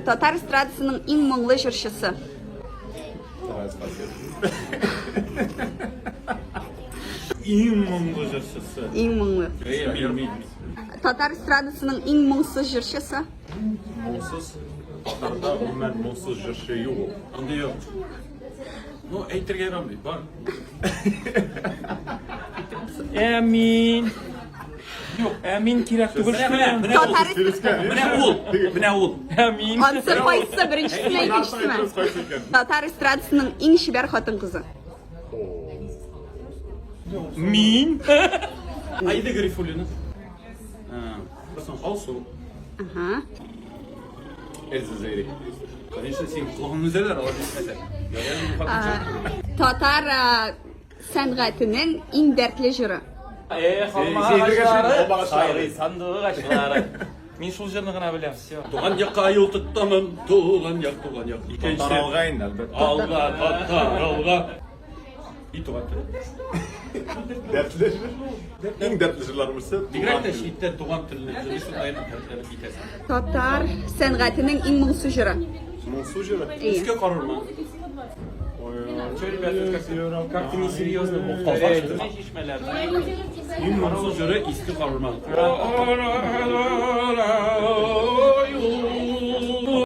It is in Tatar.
Татар эстрадасының иң моңлы җырчысы. Иң моңлы җырчысы. Иң моңлы. Мин, мин. Татар эстрадасының иң моңсыз җырчысы. Моңсыз. Татарда гомумән моңсыз җырчы юк ул. Андый юк. Ну, әйтергә ярамый, бар. Әмин. Юк, әмин кирәк түгел. Менә, менә, Татар менә ул, менә ул. Әмин. Ансы кайсы, беренчесеме, икенчесеме? Татар эстрадасының иң чибәр хатын-кызы. Мин. Аида Гарифуллина. Соң Алсу. Ага. Эльза Зәйри. Конечно, син колагыңны өзәләр, алар җитмәсә. Татар сәнгатенең иң дәртле җыры. Эх, алма агачлары, сайрый сандугачлары. Мин шул җырны гына беләм, все. Туган якка юл тоттамын, туган як, туган як. Икенче. Татар алга инде, әлбәттә. Алга, татар, алга. И туган тел. Дәртле җыр. Иң дәртле җырларның берсе. Бигрәк тә читтә туган телне җырлыйсың, аерым дәртләнеп китәсең. Татар сәнгатенең иң моңсу җыры. Моңсу җыры. Әйе. Иске карурман. Че, ребята, как-то как-то несерьезно повторяете. Чишмәләр. Иң моңсу җыры Иске карурман.